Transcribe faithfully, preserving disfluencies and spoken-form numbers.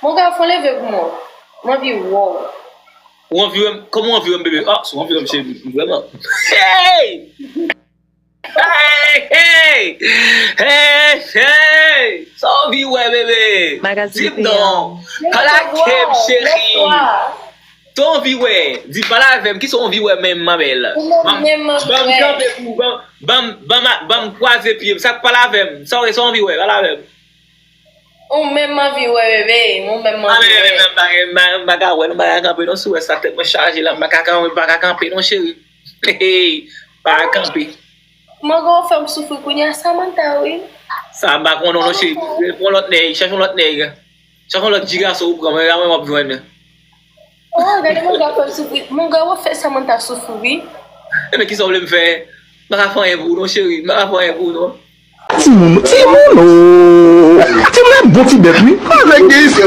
Mon gars, fè leve pou mwen. Mwen anvi wè w. Ou anvi wè m? Kòman ou anvi wè m, bebe? Ah, si w anvi wè m, cheri, vrèman. Hey! Hey, hey! Hey, hey! Sa w anvi wè, bebe? Di m non. Pale avè m, cheri. Sa w anvi wè? Di, pale avè m. Kisa w anvi wè menm, ma belle? Ban m kanpe pou ou. Ban m, ban m, ban m kwaze pye m. Sa k, pale avè m. Sa w, sa w anvi wè? Pale avè m. Ou menm m anvi wè, bebe. Ou menm m anvi wè. M pa ka wè, m pa ka kanpe non, si w wè sa tèt mwen chaje la, m pa ka kanpe, m pa ka kanpe non, cheri. Hey, pa ka kanpe. Mon gars, ou fè m soufri kounye a, Samantha, wi. Sa m pa konnen non, cheri. Pran lòt nèg, chèche yon lòt nèg. Chèche yon lòt ti gason ou pran, mwen, mwen w ap jwenn. Oh, gade mon gars, fè m soufri. Mon gars, ou fè Samantha soufri, wi. Ebyen, kisa w vle m fè? M pa ka fè anyen pou ou non, cheri. M pa ka fè anyen pou ou non. Timoun, timoun, oh. Timoun ap bon ti bèt, wi. Avèk de isi.